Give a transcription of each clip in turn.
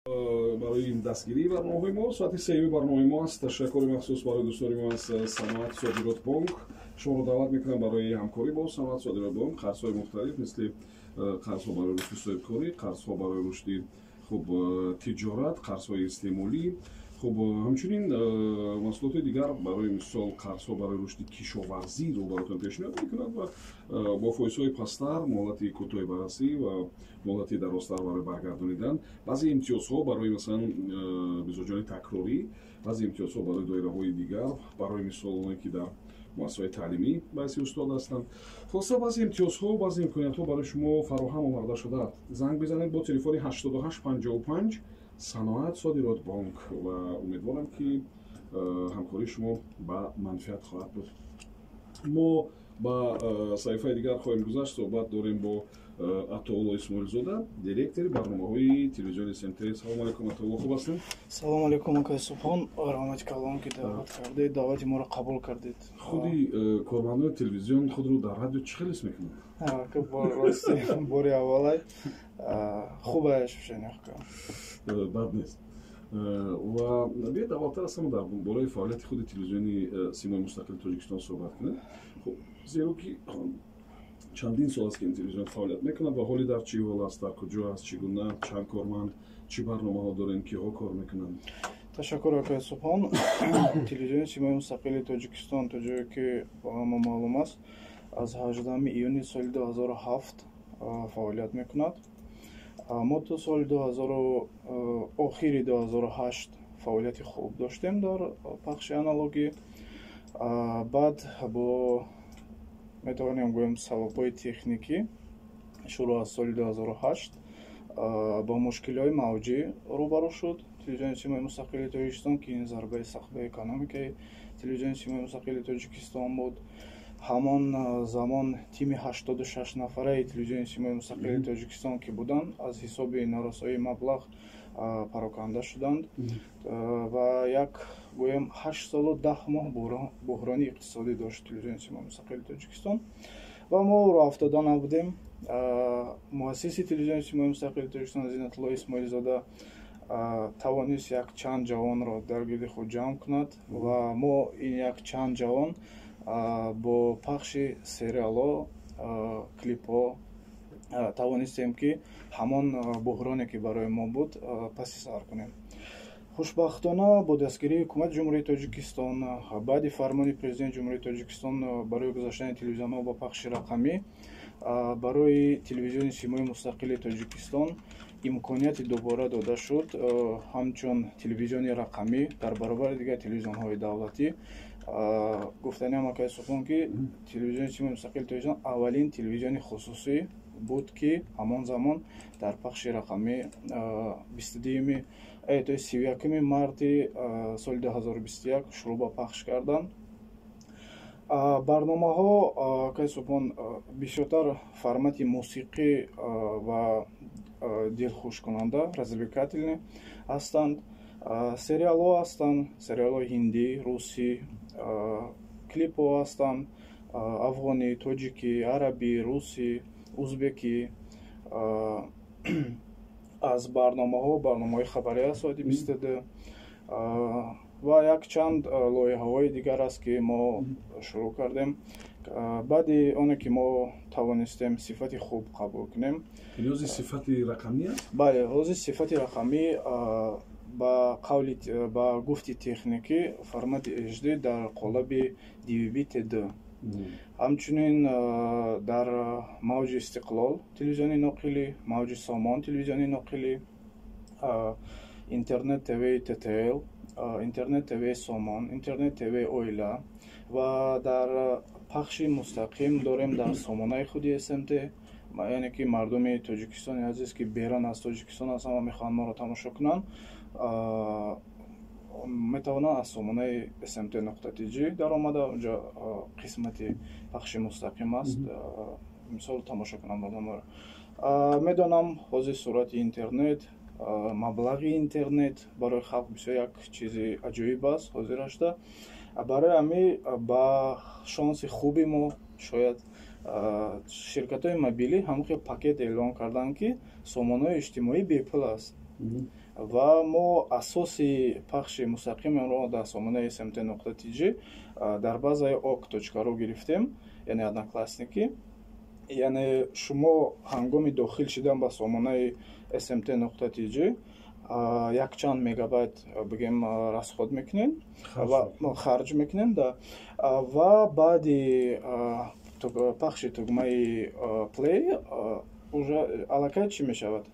Барои дастгирии барномаҳои мо. Соати сеюми барномаи мо аст. Ташаккури махсус барои дӯстони мо аз Саноат Содирот Бонк. Шуморо даъват мекунам барои ҳамкорӣ бо Саноат Содирот Бонк. Қарзҳои мухталиф, мисли қарзҳо барои рушди соҳибкорӣ, қарзҳо барои рушди хуб тиҷорат, қарзҳои истеъмолӣ, хуб, ҳамчунин маҳсулоти дигар, барои мисол қарзҳо барои рушди кишоварзиро баротон пешниҳод мекунад ва бо фоизҳои пасттар, муҳлати кӯтоҳи баррасӣ ва муҳлати дарозтар барои баргардонидан, баъзе имтиёзҳо барои, масалан, мизоҷони такрорӣ, баъзе имтиёзҳо барои доираҳои дигар, барои мисол оне ки дар муассисаҳои таълимӣ ба ҳайси устод ҳастанд. Хулоса, баъзе имтиёзҳо, баъзе имкониятҳо барои шумо фароҳам оварда шудааст. Занг бизанед бо телефони 8855 Саноат Содирот Бонк ва умедворам, ки ҳамкории шумо ба манфиат хоҳад буд. Мо ба саҳифаи дигар хоҳем гузашт. Суҳбат дорем бо Атоулло Исмоилзода, директори барномаҳои телевизиони СМТ. Салому алайкум, Атоулло, хуб ҳастем? Салому алайкум, акай Субҳон, раҳмати калон, ки даъват кардед, даъвати моро қабул кардед. Худи кормандони телевизион худро дар радио чӣ хел ҳис мекунанд? Рости, бори аввалай, хуб ощущение. Бад нест. Ва биёед, аввалтар аз ҳама дар бораи фаъолияти худи телевизиони Симои Мустақили Тоҷикистон суҳбат кунем. Хуб, зеро ки чандин сол аст, ки ин телевизион фаъолият мекунад ва ҳоли дар чӣ ҳол аст, дар куҷо аст, чӣ гуна, чанд корманд, чӣ барномаҳо дорем, киҳо кор мекунанд? Ташаккур, акай Субҳон. Телевизиони Симои Мустақили Тоҷикистон, то ҷое ки ба мо маълум аст, аз 18 июни соли 2007 фаъолият мекунад. Мо то соли охири 2008 фаъолияти хуб доштем дар пахши аналогӣ. Баъд бо, метавонем гӯем, сабабҳои техникӣ шурӯъ аз соли 2008 бо мушкилиҳои мавҷӣ рӯбарӯ шуд телевизиони Симои Мустақили Тоҷикистон, ки ин зарбаи сахт ба экономикаи телевизиони Симои Мустақили Тоҷикистон буд. Ҳамон замон тими 86 нафараи телевизиони Симои Мустақили Тоҷикистон, ки буданд, аз ҳисоби норасоии маблағ пароканда шуданд ва як, гӯем, 8 солу 10 моҳ буҳрони иқтисодӣ дошт телевизиони Симои Мустақили Тоҷикистон. Ва мо роҳафтода набудем. Муассиси телевизиони Симои Мустақили Тоҷикистон Зинатулло Исмоилзода тавонист як чанд ҷавонро дар гирди худ ҷамъ кунад ва мо ин як чанд ҷавон бо пахши сериалҳо, клипҳо тавонистем, ки ҳамон буҳроне, ки барои мо буд, паси сар кунем. Хушбахтона, бо дастгирии ҳукумати Ҷумҳурии Тоҷикистон, баъди фармони Президенти Ҷумҳурии Тоҷикистон барои гузаштани телевизионҳо ба пахши рақамӣ, барои телевизиони Симои Мустақили Тоҷикистон имконияти дубора дода шуд ҳамчун телевизиони рақамӣ дар баробари дигар телевизионҳои давлатӣ. Гуфтаниам, акай Субҳон, ки телевизиони Симои Мустақили Тоҷикистон аввалин телевизиони хусусӣ буд, ки ҳамон замон дар пахши рақамӣ 22-юми, то 31-уми марти соли 2021 шурӯъ ба пахш карданд. Барномаҳо, акай Субҳон, бисёртар формати мусиқӣ ва дилхушкунанда, развлекательный ҳастанд. Сериалҳо ҳастанд, сериалҳои ҳиндӣ, русӣ, клипҳо ҳастанд афғонӣ, тоҷикӣ, арабӣ, русӣ, узбекӣ. Аз барномаҳо барномаҳои хабарӣ аст соати 22 ва якчанд лоиҳаҳои дигар аст, ки мо шурӯъ кардем баъди оне ки мо тавонистем сифати хуб қабул кунем. Ҳози сифати рақамӣ аст? Бале, ҳозир сифати рақамӣ, ба қавли, ба гуфти техникӣ, формати HD дар қолаби DVB T2. Ҳамчунин дар мавҷи Истиқлол телевизиони ноқилӣ, мавҷи Сомон телевизиони ноқилӣ, интернет ТВ ТТЛ, интернет ТВ Сомон, интернет ТВ Оила ва дар пахши мустақим дорем дар сомонаи худи СМТ. Яъне ки мардуми Тоҷикистони азиз, ки берун аз Тоҷикистон ҳастанд ва мехоҳанд моро тамошо кунанд, метавонанд аз сомонаи smt.tj даромада, онҷо қисмати пахши мустақим аст, мисол, тамошо кунанд барномаро. Медонам, ҳозир суръати интернет, маблағи интернет барои халқ бисёр як чизи аҷоиб аст ҳозирашда. Барои ҳамин, ба шонси хуби мо, шояд, ширкатҳои мобилӣ ҳамон хел пакет эълон карданд, ки сомонаҳои иҷтимоӣ бепул аст. Ва мо асоси пахши мустақимро дар сомонаи smt.tj дар базаи ok.ru гирифтем, яъне Одноклассники. Яъне шумо ҳангоми дохил шидан ба сомонаи smt.tj якчанд мегабайт, бигем, расход мекунем ва харҷ мекунем да. Ва баъди пахши тугмаи play уже аллакай чӣ мешавад?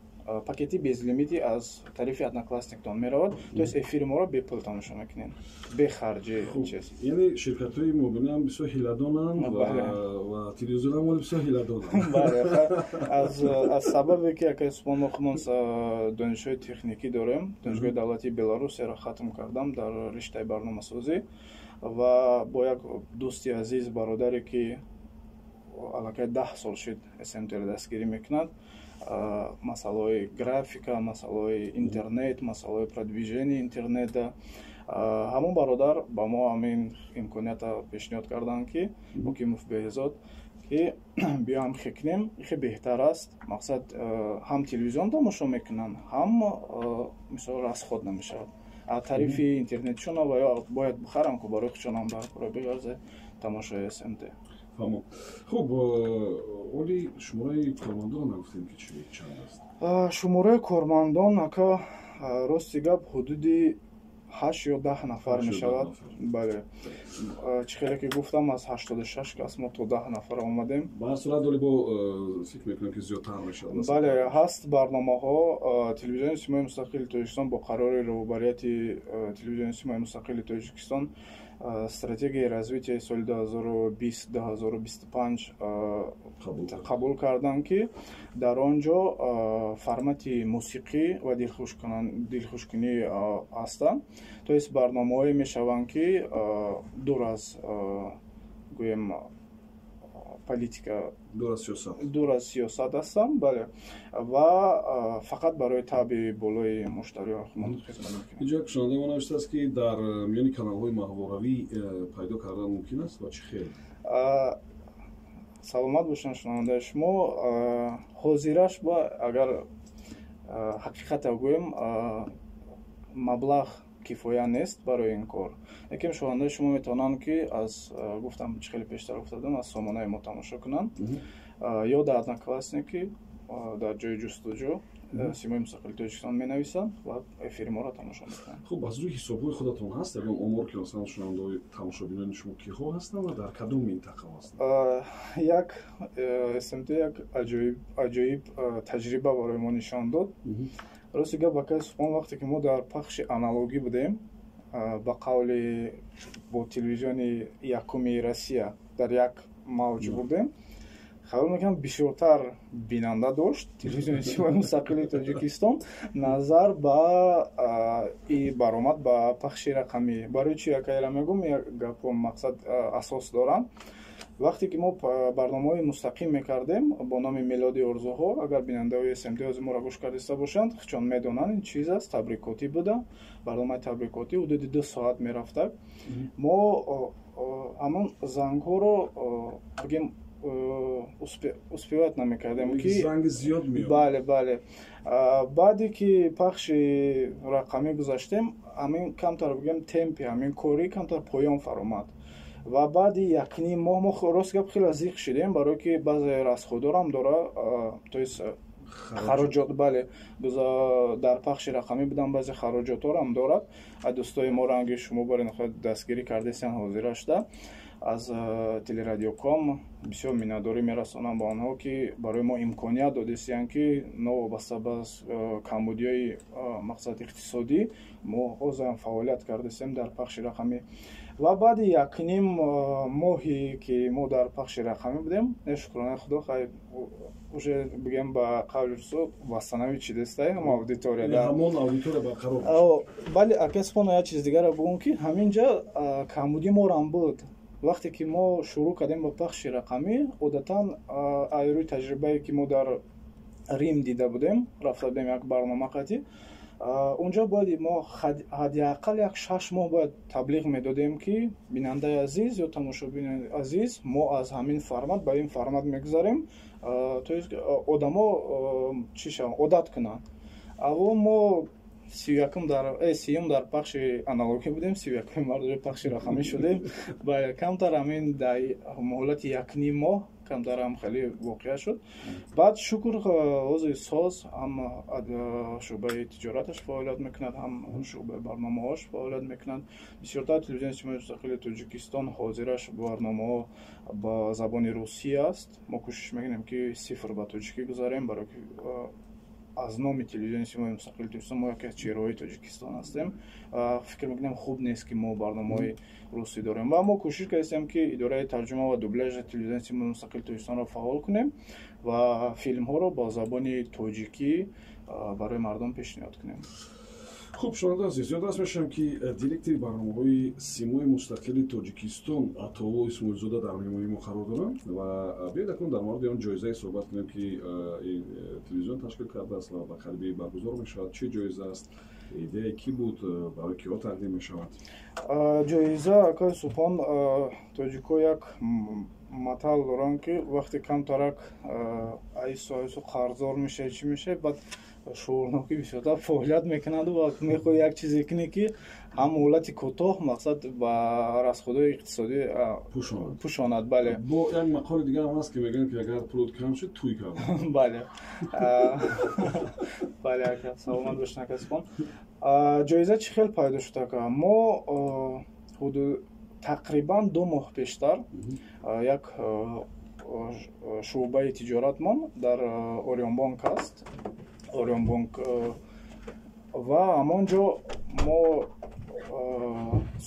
Пакети безлимити аз тарифи Одноклассниктон меравад, то есть эфири моро бепул тамошо мекунем, бехарҷи чиз. Яъне ширкатҳои мобилиам бисёр ҳиладонанд ва телевизионам вале бисёр ҳиладонанд. Бале, аз сабабе ки, акай Субон, мо худмон донишҳои техникӣ дорем, Донишгоҳи давлатии Беларусияро хатм кардам дар риштаи барномасозӣ, ва бо як дӯсти азиз, бародаре ки аллакай 10 сол шид СМТро дастгирӣ мекунад, масъалаҳои графика, масъалаҳои интернет, масъалаҳои продвижение интернета, ҳамон бародар ба мо ҳамин имконията пешниҳод карданд, ки Ҳокимов Беҳзод, ки биё ҳам хекнем, ихе беҳтар аст. Мақсад, ҳам телевизион тамошо мекунанд, ҳам мисол расход намешавад тарифи интернетшона ва ё бояд бихарам ку барои худшонам барои биғарзе тамошои СМТ. Фаҳмом. Хуб, оли шумораи кормандонро нагуфтем, ки чи чанд аст? Шумораи кормандон, ака, рости гап, ҳудуди 8 ё 10 нафар мешавад. Бале, чӣ хеле ки гуфтам, аз 86 кас мо то 10 нафар омадем. Ба ҳар сурат, оли бо фикр мекунам, ки зиёдтар мешавад. Бале, ҳаст барномаҳо. Телевизиони Симои Мустақили Тоҷикистон бо қарори роҳбарияти Телевизиони Симои Мустақили Тоҷикистон стратегияи развития соли 2020-2025 қабул карданд, ки дар он ҷо формати мусиқӣ ва дилхушкунӣ ҳастанд, то есть барномаҳое мешаванд, ки дур аз, гӯем, политика, дур аз сиёсат ҳастанд, бале, ва фақат барои таъби болои муштариён хизмат мекунанд. Инҷо шунавандаи мо навиштааст, ки дар миёни каналҳои маҳворавӣ пайдо кардан мумкин аст ва чӣ хел? Саломат бошанд шунавандаи шумо. Ҳозираш ба агар ҳақиқата гӯем, маблағ кифоя нест барои ин кор. Лекин шунавандаи шумо метавонанд, ки аз, гуфтам, чӣ хеле пештар гуфта будам, аз сомонаи мо тамошо кунанд ё дар Одноклассники дар ҷои ҷустуҷӯ Симои Мустақили Тоҷикистон менависанд ва эфири моро тамошо мекунанд. Хуб, аз рӯи ҳисобҳои худатон ҳаст ягон омор, ки масалан шунавандаҳои, тамошобинони шумо киҳо ҳастанд ва дар кадом минтақа ҳастанд? Як СМТ як аҷоиб таҷриба барои мо нишон дод. Рости гап, акай Субҳон, вақте ки мо дар пахши аналогӣ будем, ба қавли бо телевизиони якуми Россия дар як мавҷ будем, хаёл мекунам, бисёртар бинанда дошт Телевизиони Симои Мустақили Тоҷикистон назар ба и баромад ба пахши рақамӣ. Барои чи акайра мегӯм? Як гапо, мақсад, асос дорам. Вақте ки мо барномаҳои мустақим мекардем бо номи «Мелодии орзуҳо», агар бинандаҳои СМТ ҳозир моро гӯш кардиста бошанд, чон медонанд, ин чиз аст, табрикотӣ буда, барномаи табрикотӣ ҳудуди 2 соат мерафтак. Мо ҳамон зангҳоро, бигем, успевать намекардем, ки занг зиёд меомад. Бале. Баъде ки пахши рақамӣ гузаштем, ҳамин камтар, бигем, темпи ҳамин корӣ камтар поён фаромад ва баъди якним моҳ мо, рост гап, хеле зиқ шидем, барое ки баъзе расходорам дора, то есть хароҷот, бале, дар пахши рақамӣ будам, баъзе хароҷотҳорам дорад. Дӯстои мо ранги шумо барин дастгирӣ кардесиян, ҳозира шуда аз Телерадиоком бисёр миннатдорӣ мерасонам ба онҳо, ки барои мо имконият додистиянд, ки новобаста ба камбудиҳои, мақсад, иқтисодӣ мо ҳозирам фаъолият кардастем дар пахши рақамӣ. Ва баъди якним моҳе ки мо дар пахши рақамӣ будем, шукронаи Худо, хай, уже, бигем, ба қавли русо, восстановить шидестай ҳама аудитория. Ҳамон аудитория барқарор. Бале, акай Субҳон, як чиз дигарро бигӯм, ки ҳамин ҷа камбудӣ морам буд. Вақте ки мо шурӯъ кардем ба пахши рақамӣ, одатан рӯи таҷрибае, ки мо дар Рим дида будем, рафта будем як барнома қатӣ, унҷо бояд мо ҳадди ақал як 6 моҳ бояд таблиғ медодем, ки бинандаи азиз ё тамошобини азиз, мо аз ҳамин формат ба ин формат мегузарем, то есть одамо чӣ шаванд, одат кунанд. Аввал мо 31-ум дар 30-ум дар пахши аналогӣ будем, 31-уми март пахши рақамӣ шудем. Бале, камтар ҳамин дар муҳлати 1,5 моҳ камтарам хеле воқеа шуд. Баъд, шукр, ҳозир соз ҳам шӯъбаи тиҷораташ фаъолият мекунад, ҳам шӯъбаи барномаҳош фаъолият мекунад. Бисёртар телевизиони Симои Мустақили Тоҷикистон ҳозираш барномаҳо ба забони русӣ аст. Мо кӯшиш мекунем, ки сифр ба тоҷикӣ гузарем, барое ки аз номи телевизиони Симои Мустақили Тоҷикистон мо яке аз чеҳраҳои Тоҷикистон ҳастем. Фикр мекунем, хуб нест, ки мо барномаҳои русӣ дорем, ва мо кӯшиш кардем, ки идораи тарҷума ва дубляжи телевизиони Симои Мустақили Тоҷикистонро фаъол кунем ва филмҳоро бо забони тоҷикӣ барои мардум пешниҳод кунем. Хуб, шунавандаи азиз, ёдрас мешавам, ки директори барномаҳои Симои Мустақили Тоҷикистон Атоулло Исмоилзода дар меҳмонии мо қарор доранд. Ва биёед, акнун дар мавриди он ҷоизае суҳбат кунем, ки ин телевизион ташкил кардааст ва ба қарибӣ баргузор мешавад. Чӣ ҷоиза аст, идеяи кӣ буд, барои киҳо тақдим мешавад? Ҷоиза, акаи Субҳон, тоҷико як матал доранд, ки вақте камтарак айсу айсу қарздор мешавӣ, чӣ мешавӣ, баъд шуурнокӣ бисёртар фаъолият мекунанд ва мехоҳӣ як чизе кунӣ, ки ҳам муҳлати кӯтоҳ, мақсад, ба расходҳои иқтисодӣ пӯшонад. Бале. Бо як мақоли дигарам ҳаст, ки мегӯянд, ки агар пулот кам шуд, тӯй кард. Бале, ака, саломат бошед, ака Субҳон. Ҷоиза чӣ хел пайдо шуд, ака? Мо ҳудуд тақрибан 2 моҳ пештар як шӯъбаи тиҷоратмон дар Орионбонк аст, Орионбонк, ва ҳамон ҷо мо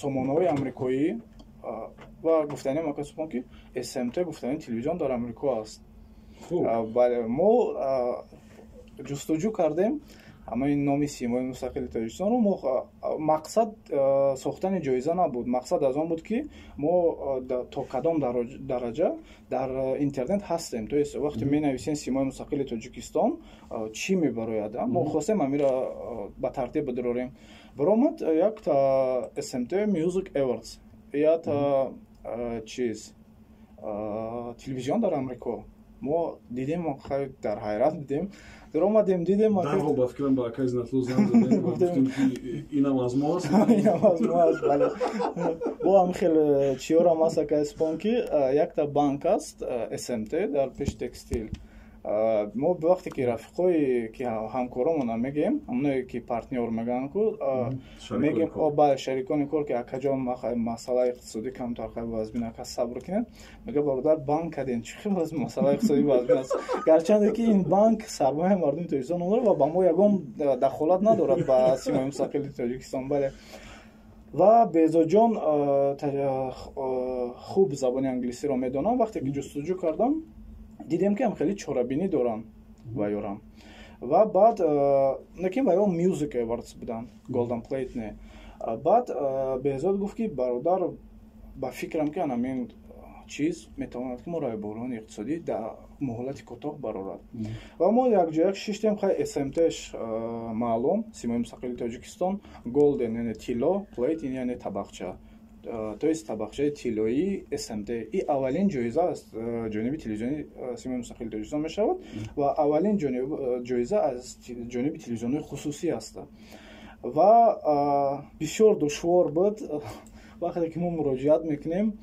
сомонаҳои амрикоӣ ва гуфтанем, ака Субҳон, ки СМТ гуфтани телевизион дар Амрико аст. Бале, мо ҷустуҷӯ кардем ҳамаи номи Симои Мустақили Тоҷикистонро. Мо мақсад сохтани ҷоиза набуд, мақсад аз он буд, ки мо то кадом дараҷа дар интернет ҳастем, то есть вақте менависем Симои Мустақили Тоҷикистон, чӣ мебарояд. Мо хостем ҳамира ба тартиб бидорем. Баромад як СМТ Music Awards, як чиз телевизион дар Амрико. Мо дидем, дар ҳайрат будем, даромадем, дидем. Дарҳол, ба фикрам, ба акаи Зинатулло занг задем, гуфтем, ки инам аз мо аст. Инам аз мо аст, бале. Бо ҳам хел чиёрам аст, акаи Субҳон, ки якта банк аст СМТ дар пеши текстил. Мо вақте ки рафиқое ки ҳамкоромона мегӯем, ҳамоное ки партнёр мегӯянд ку, мегӯем, бале, шарикони кор, ки акаҷон, масъалаи иқтисодӣ камтар вазбин, ака, сабр кунед. Мега: «Бародар, банк кардем, чӣ хел масъалаи иқтисодӣ вазбин аст?» Гарчанде ки ин банк сармояи мардуми Тоҷикистон надорад ва ба мо ягон дахолат надорад, ба Симои Мустақили Тоҷикистон. Бале, ва Безоҷон хуб забони англисиро медонам. Вақте ки ҷустуҷӯ кардам, дидем, ки ҳам хеле чорабинӣ доранд ва ёрам, ва баъд лекин ва ё Music Awards буданд, Golden Plate не. Баъд Беҳзод гуфт, ки бародар, ба фикрам, ки анамин чиз метавонад, ки моро буҳрони иқтисодӣ дар муҳлати кӯтоҳ барорад. Ва мо якҷояк шиштем. Хай, СМТш маълум, Симои Мустақили Тоҷикистон, Golden яъне тилло, Plate яъне табақча, то есть табақчаи тиллоии СМТ. И аввалин ҷоиза аз ҷониби телевизиони Симои Мустақили Тоҷикистон мешавад ва аввалин ҷоиза аз ҷониби телевизионҳои хусусӣ аст. Ва бисёр душвор буд, вақте ки мо муроҷиат мекунем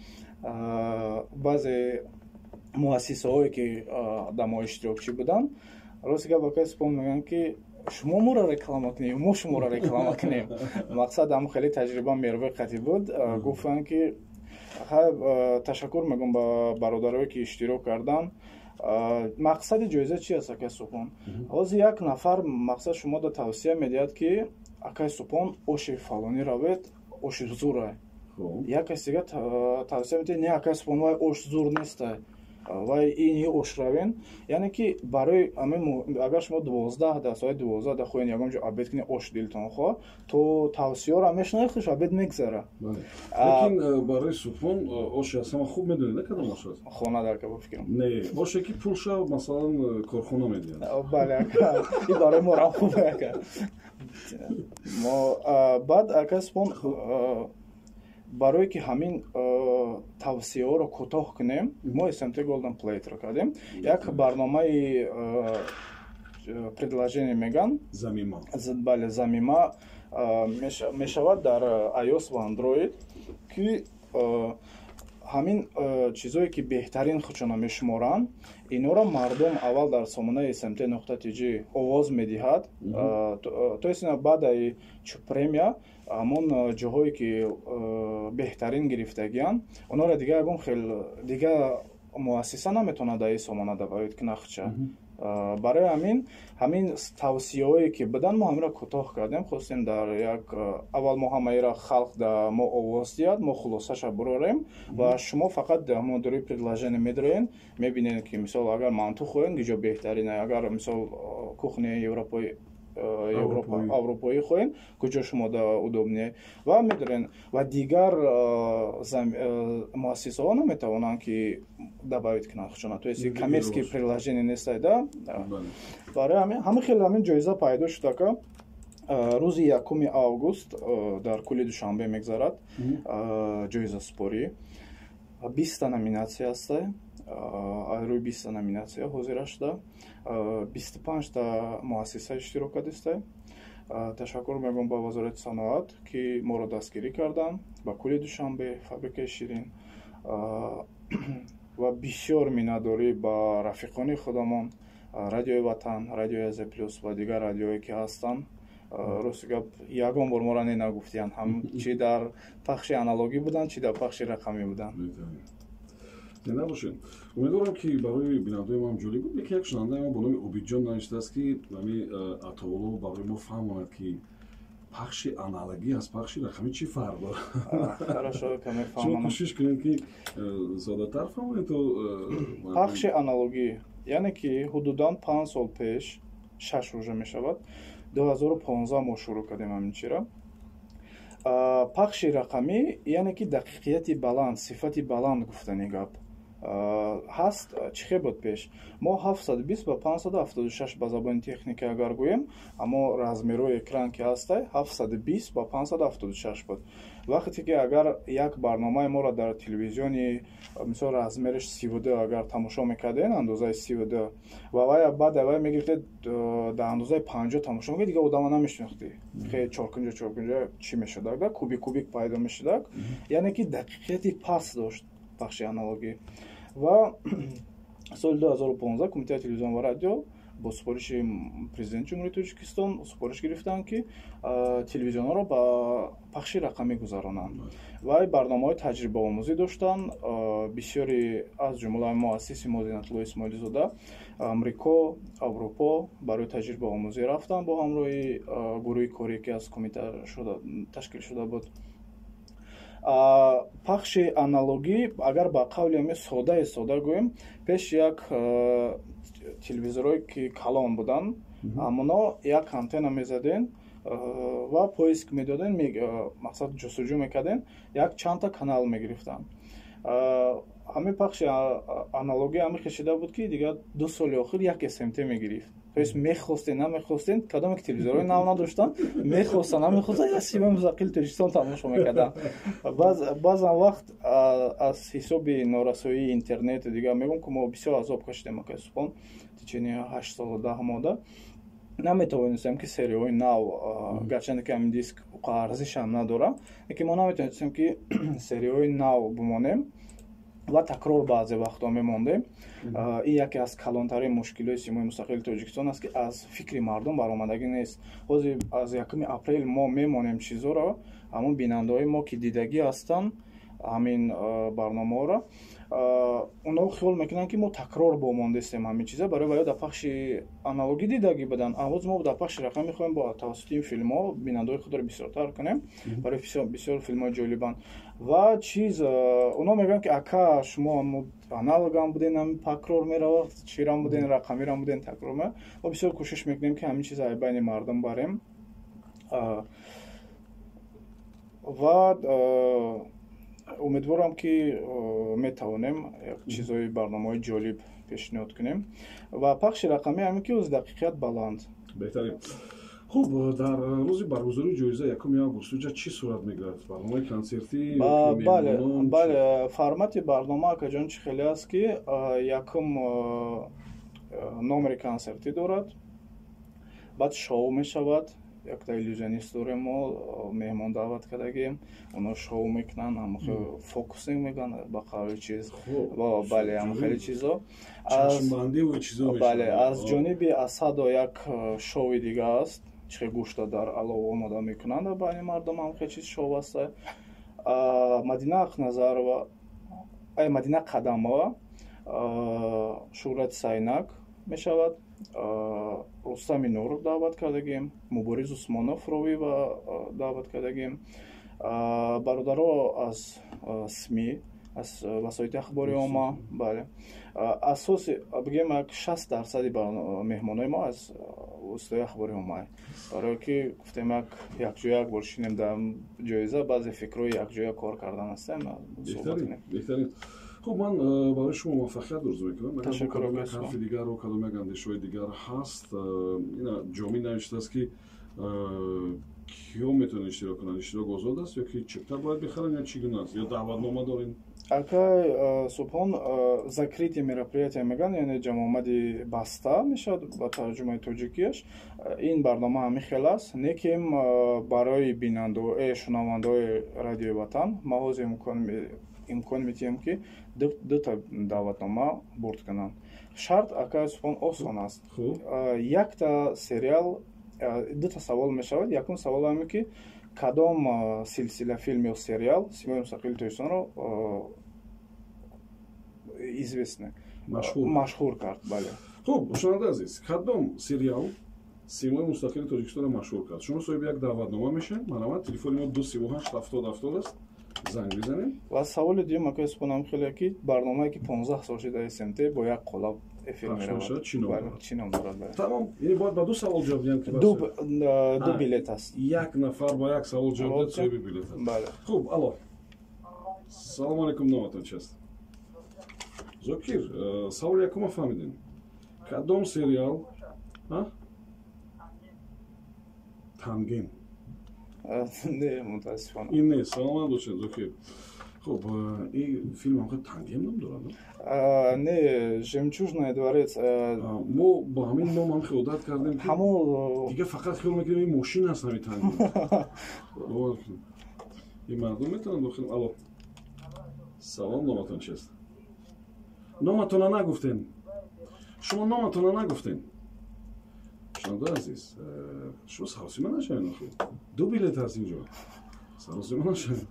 баъзе муассисаҳое, ки дар мо иштирокчӣ буданд. Рости гап, акаи Субҳон, мегӯянд, ки шумо моро реклама кунем, мо шуморо реклама кунем. Мақсад, ҳам хеле таҷриба мерве қатӣ буд. Гуфтанд, ки ташаккур мегӯм ба бародарое, ки иштирок карданд. Мақсади ҷоиза чи аст, акаи Субҳон? Ҳозир як нафар, мақсад, шумода тавсия медиҳад, ки акаи Субҳон, оши фалонӣ равед, оши зурай. Як каси дига тавсия медиҳад: не, акаи Субҳон, вай ош зур нестай, вай ини ош равен. Яъне ки барои агар шумо 12 да соати 12 да хоҳед ягон ҷо обед кунед, ош дилтон хоҳад, то тавсияро мешунавед, хуш обед мегзара. Лекин барои Субҳон оши аз ҳама хуб медонед, на кадом ош аст? Хона дар ка, ба фикрам. Не, оше ки пулша, масалан, корхона медиҳад. Бале, ака, и барои морам хубе, ака. Мо баъд, ака Субҳон, барое ки ҳамин тавсияҳоро кӯтоҳ кунем, мо СМТ Golden Plate-ро кардем, як барномаи. Предложение меган. Замима. Бале, замима мешавад дар iOS ва Android, ки ҳамин чизое, ки беҳтарин худшона мешуморанд, инҳоро мардум аввал дар сомонаи smt.tj овоз медиҳад. То есть баъдаи премия ҳамон ҷоҳое, ки беҳтарин гирифтагианд, онҳоро дига ягон хел дига муассиса наметавонад дар ин сомона добавить кунад худша. Барои ҳамин тавсияҳое, ки буданд, мо ҳаминро кӯтоҳ кардем. Хостем дар як аввал мо ҳамаира халқ да мо овоз диҳад, мо хулосаша бурорем ва шумо фақат ҳамон дори предложение медроен, мебинед, ки, мисол, агар манту хоҳем, ки ҷо беҳтарин, агар, мисол, кухняи европои аврупоӣ хоҳем, куҷо шумо да удобнее, ва медорен. Ва дигар муассисаҳо наметавонанд, ки добавить кунанд худшона, то есть коммерческий приложение нестай да. Барои ҳамин ҳама хеле ҳамин ҷоиза пайдо шудака. Рӯзи 1 август дар кӯли Душанбе мегзарад ҷоизасупорӣ. 20-та номинатсия ҳастай. Рӯи 20-та номинатсия ҳозира шуда, 25-та муассиса иштирок кардистай. Ташаккур мегӯям ба Вазорати саноат, ки моро дастгирӣ карданд, ба кӯли Душанбе, фабрикаи ширин, ва бисёр миннатдорӣ ба рафиқони худамон, Радиои Ватан, Радиои Азия Плюс ва дигар радиое, ки ҳастанд. Рости гап, ягон бор моро не нагуфтиянд, ҳам чи дар пахши аналогӣ буданд, чи дар пахши рақамӣ буданд. Зинда бошед. Умедворам, ки барои бинандаои мо ҳам ҷолиб буд. Лекин як шунавандаи мо бо номи Обидҷон навиштааст, ки ами Атоулло барои мо фаҳмонад, ки пахши аналогӣ аз пахши рақамӣ чӣ фарқ дорад. Шумо кӯшиш кунед, ки соддатар фаҳмонед то Пахши аналогӣ, яъне ки ҳудудан 5 сол пеш, шаш уже мешавад, 2015 мо шурӯъ кардем ҳамин чира. Пахши рақамӣ, яъне ки дақиқияти баланд, сифати баланд гуфтани гап ҳаст. Чӣ хел буд пеш? Мо 720 ба 576, ба забони техника агар гӯем, аммо размерҳои экран, ки ҳастай, 720 ба 576 буд. Вақте ки агар як барномаи моро дар телевизиони, мисол, размераш 32 агар тамошо мекарден, андозаи 32, ва вай баъд вай мегирифтед, дар андозаи 50 тамошо мекард, дига одама намешинохтӣ, хеле чоркунҷа чоркунҷа чӣ мешудак да, кубик кубик пайдо мешудак. Яъне ки дақиқияти паст дошт пахши аналогӣ. Ва соли 2015 Кумитаи телевизион ва радио бо супориши Президенти Ҷумҳурии Тоҷикистон супориш гирифтанд, ки телевизионҳоро ба пахши рақамӣ гузаронанд. Ва барномаҳои таҷрибаомӯзӣ доштанд. Бисёри, аз ҷумла муассиси мо Зинатулло Исмоилизода, Амрико, Аврупо барои таҷрибаомӯзӣ рафтанд бо ҳамроҳи гурӯҳи корӣ, ки аз кумита ташкил шуда буд. Пахши аналогӣ, агар ба қавли ҳами содаи сода гӯем, пеш як телевизорҳое, ки калон буданд, ҳамоно як антенна мезаден ва поиск медоден, мақсад, ҷустуҷӯ мекарден, як чандта канал мегирифтанд. Ҳамин пахши аналогӣ ҳамин хел шида буд, ки дигар 2 соли охир як СМТ мегирифт. То есть мехостен, намехостен, кадоме ки телевизорҳои нав надоштанд, мехостан, намехостан, як Симои Мустақили Тоҷикистон тамошо мекарданд. Баъзан вақт аз ҳисоби норасоии интернету дигар, мегӯм, ки мо бисёр азоб кашидем, акай Субҳон, течение 8 солу 10 моҳда наметавонистем, ки серияҳои нав, гарчанде ки ҳамин диск арзишам надорад, лекин мо наметавонистем, ки серияҳои нав бимонем ва такрор баъзе вақтҳо мемондем. Ин яке аз калонтарин мушкилиҳои Симои Мустақили Тоҷикистон аст, ки аз фикри мардум баромадагӣ нест. Ҳозир аз 1 апрел мо мемонем чизҳоро, ҳамон бинандаҳои мо, ки дидагӣ ҳастанд ҳамин барномаҳоро, онҳо хиёл мекунанд, ки мо такрор бомондестем ҳамин чиза. Барои ваё дар пахши аналогӣ дидагӣ буданд, ҳоз мо дар пахши рақамӣ мехоҳем бо тавассути ин филмҳо бинандаҳои худро бисёртар кунем. Барои бисёр филмҳои ҷолибанд ва чиз, онҳо мегӯянд, ки ака, шумо аналогам буден, ҳамин такрор меравад, чирам буден, рақамирам буден, такрор. Мо бисёр кӯшиш мекунем, ки ҳамин чиза байни мардум барем ва умедворам, ки метавонем чизҳои, барномаҳои ҷолиб пешниҳод кунем. Ва пахши рақамӣ ҳамин ки оз дақиқият баланд. Беҳтарин. Хуб, дар рӯзи баргузории ҷоиза, 1 август, уҷа чӣ сурат мегирад? Барномаи консертӣ? Бале, бале, формати барнома, акаҷон, чӣ хеле аст, ки якум номери консертӣ дорад. Баъд шоу мешавад, якта иллюзионист дорем мо, меҳмон даъват кардагем, оно шоу мекунанд, ҳамахел фокусинг мекунанд ба қавли чиз, бале, ҳамахели чизо. Бале, аз ҷониби Асадо як шоуи дига аст, чихе гӯшта дар алов омода мекунанд байни мардум, ҳамахел чиз шоу аст. Мадина Ақназарова, Мадина Қадамова, Шӯҳрати Сайнак мешавад, Рустами Нуров даъват кардагем, Мубориз Усмонов ровива даъват кардагем, бародаро аз СМИ, аз васоити ахбори омма. Бале, асоси бигем як 60% меҳмонои мо аз воситаи ахбори омма, барое ки гуфтем як якҷоя як бор шинем дар ҷоиза, баъзе фикрҳои якҷоя кор кардан ҳастем. Беҳтарин. Хуб, ман барои шумо муваффақият орзу мекунам. Агар кадом як ҳарфи дигару кадом як андешаҳои дигар ҳаст, ина Ҷомӣ навиштааст, ки киё метавонанд иштирок кунанд? Иштирок озод аст ё ки чипта бояд бихаранд ё чӣ гуна аст? Ё даъватнома дорем? Акай Субҳон, закрытие мероприятия мегӯянд, яъне ҷамъомади баста мешавад ба тарҷумаи тоҷикияш. Ин барнома ҳамин хел аст, лекин барои бинандао, шунавандаҳои Радиои Ватан ма ҳозир имкон медиҳем, ки дута даъватнома бурд кунанд. Шарт, акай Субҳон, осон аст. Якта сериал, дута савол мешавад. Якум савол ҳаме, ки кадом силсила филм ё сериал Симои мустақили Тоҷикистонро известный, машҳур кард? Бале. Хуб, шунавандаи азиз, кадом сериал Симои мустақили Тоҷикистонро машҳур кард? Шумо соҳиби як даъватнома мешавед. Марҳамат, телефони мо 238 70 70 аст, занг бизанед. Ва саволи дуюм, акай Субҳон, хеле ки барномае, ки 15 сол шуда СМТ бо як қолаб эфир меравад, чӣ ном дорад? Тамом, яъне бояд ба ду савол ҷавоб диҳам, ки ду билет аст. Як нафар ба як савол ҷавоб диҳад, соҳиби билет аст. Бале. Хуб, алло, салому алайкум, номатон чи аст? Зокир, саволи якума фаҳмидем. Кадом сериал? Танген? Не, мутаассифона. Ин не. Саломат бошед, Зокир. Хуб, ин филм ҳам Тангем ном дорад? Не, Жемчужный дворец. Мо ба ҳамин ном ҳам хел одат кардем, ки ҳамон дига фақат хиёл мекунем, ин мошин аст, ҳамин Тангем. Ин мардум метавонанд дохил. Алло, салом, номатон чи аст? Номатона нагуфтем, шумо номатона нагуфтем. Шунавандаи азиз, шумо саросима нашавед, охи ду билет ҳаст инҷо, саросима нашавед.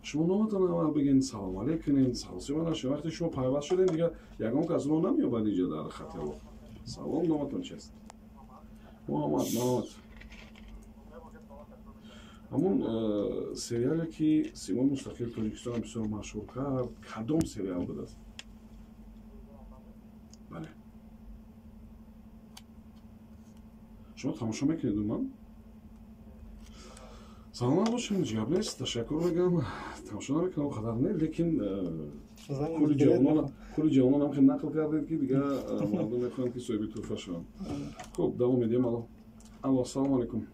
Шумо номатон аввал бигин, салом алейк кунед, саросима нашавед. Вақте шумо пайваст шудем, дигар ягон кас роҳ намеёбад инҷа дар хати алоқа. Салом, номатон чи аст? Муҳаммад, марҳамат. Ҳамон сериале, ки Симои мустақили Тоҷикистонро бисёр машҳур кард, кадом сериал будааст? Бале, шумо тамошо мекунед умуман? Саломат бошем, ҷавоб нест, ташаккур мегӯям. Тамошо намекунам қадар не, лекин кулли ҷавонон ҳам хел нақл кардед, ки дигар мардум мехоҳанд, ки соҳиби тӯҳфа шаванд. Хуб, давом медиҳем. Алло, алло, ассалому алайкум,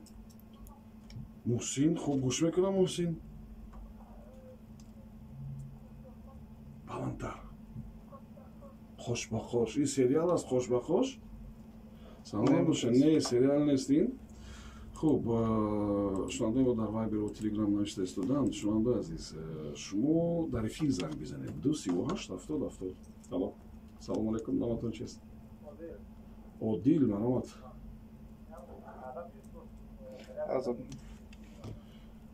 Муҳсин. Хуб, гӯш мекунам, Муҳсин, баландтар. Қош ба қош, ин сериал аст? Қош ба қош? Саломат бошед, не, сериал нест ин. Хуб, шунавандаи мо дар Вайберу Телеграм навишта истоданд. Шунавандаи азиз, шумо дар эфир занг бизанед: 238 70 70. Алло, салому алайкум, номатон чист? Одил, марҳамат.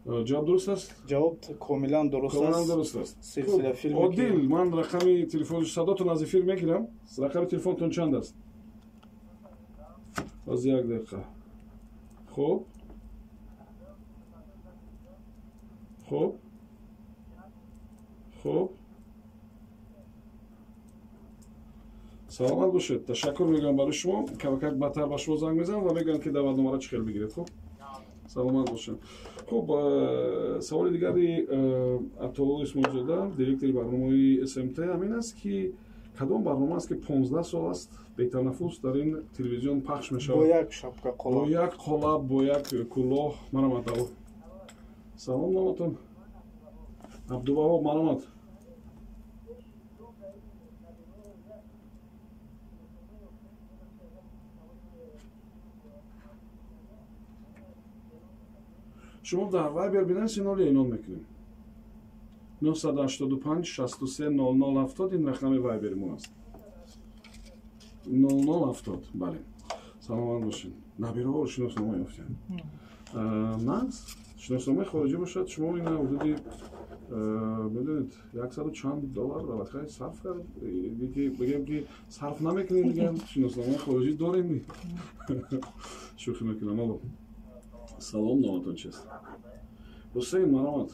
Ҷавоб дуруст аст? Ҷавоб комилан дуруст аст. Комилан дуруст аст. Силсила филме. Одил, ман рақами телефони садотон аз эфир мегирам. Рақами телефонтон чанд аст? Аз як дақиқа. Хуб, хуб, хуб, саломат бошед, ташаккур мегӯям барои шумо. Камакак баъдтар ба шумо занг мезанам ва мегӯям, ки даъватномаро чӣ хел бигиред. Хуб, саломат бошед. Хуб, саволи дигари Атоулло Исмоилзода, директори барномаи СМТ, ҳамин аст, ки кадом барнома аст, ки 15 сол аст бетанаффус дар ин телевизион пахш мешавад? Бо як шапка. Бо як қолаб, бо як кулоҳ. Марҳамат, алло, салом, номатон? Абдуваҳоб, марҳамат. Шумо дар Вайбер бинависед, ҳоло эълон мекунем. 985 63 00 70 ин рақами Вайбери мо аст. 00 70, бале. Саломат бошед. Набираҳоро шиноснома ёфтем. На, шиносномаи хориҷӣ бошад, шумо ина ҳудуди, медонед, яксаду чанд доллар аллакай сарф кард, ки бигем, ки сарф намекунем, дигар шиносномаи хориҷӣ дорем. Шӯхӣ мекунам. Алло, салом, номатон чист? Ҳусейн, маромад.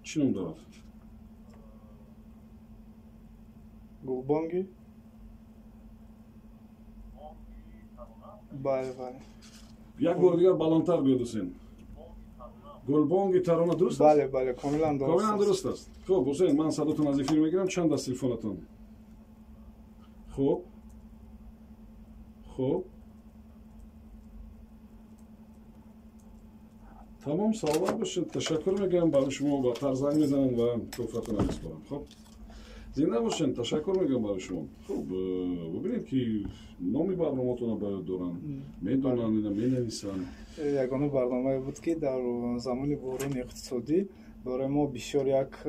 Чӣ ном дорад? Гулбонги. Бале, бале. Як бори дигар баландтар гӯед, Ҳусейн. Гулбонги тарона, дуруст аст? Бале, бале, комилан дуруст. Комилан дуруст аст. Хуб, Ҳусейн, ман садотон аз эфир мегирам. Чанд аст телефонатон? Хуб, хуб, тамом, саломат бошед. Ташаккур мегӯям барои шумо. Баъдтар занг мезанам ва тӯҳфатона месупорам. Хуб, зинда бошед, ташаккур мегӯям барои шумо. Хуб, бубинед, ки номи барномаатонро ба ёд доранд, медонанд, ина менависанд. Ягона барномае буд, ки дар замони буҳрони иқтисодӣ барои мо бисёр як,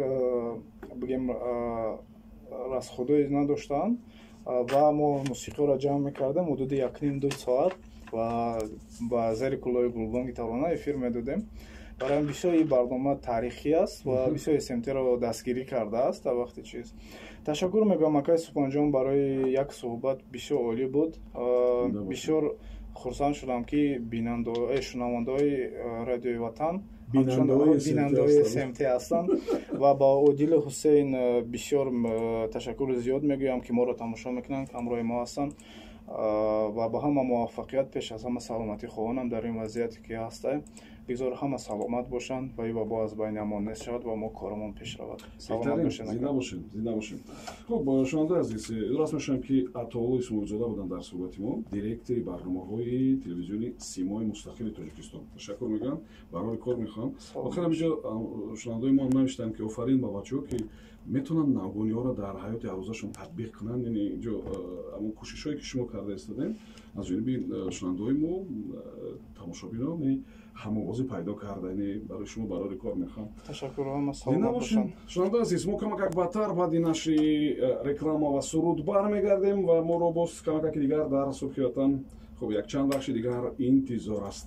бигем, расходое надоштанд ва мо мусиқиро ҷамъ мекардем ҳудуди 1,5-2 соат ва ба зери куллои Гулбонги тарона эфир медодем. Барои ҳамин бисёр ин барнома таърихӣ аст ва бисёр СМТ-ро дастгирӣ кардааст дар вақти чиз. Ташаккур мегӯям, акай Субҳонҷон, барои як суҳбат, бисёр олӣ буд. Бисёр хурсанд шудам, ки шунавандаҳои Радиои Ватан бинандаҳои СМТ ҳастанд ва ба Одили Ҳусейн бисёр ташаккури зиёд мегӯям, ки моро тамошо мекунанд, ҳамроҳи мо ҳастанд ва ба ҳама муваффақият, пеш аз ҳама саломатӣ хоҳонам дар ин вазъияте ки ҳастем. Бигзор ҳама саломат бошанд ва ин вабо аз байни амон нест шавад ва мо корамон пеш равад. Саломат бошед. Зинда бошед, зинда бошед. Хуб, шунавандаи азиз, ёдрас мешавам, ки Атоулло Исмоилзода буданд дар суҳбати мо, директори барномаҳои телевизиони Симои мустақили Тоҷикистон. Ташаккур мегӯям, барори кор мехоҳам. Охир ҳаминҷо шунавандаои мо навиштанд, ки офарин ба бачаҳо, ки метавонанд навгониҳоро дар ҳаёти ҳаррӯзашон татбиқ кунанд. Яъне инҷо ҳамон кӯшишҳое, ки шумо карда истодем, аз ҷониби шунавандаҳои мо, тамошобинон, ҳамовозӣ пайдо карда. Яъне барои шумо барори кор мехоҳам. Ташаккур, ҳама саломат бошанд. Шунавандаи азиз, мо камакак баъдтар, баъди нашри реклама ва суруд, бармегардем ва моро боз камакаки дигар дар Субҳи Ватан, хуб, якчанд бахши дигар интизор аст.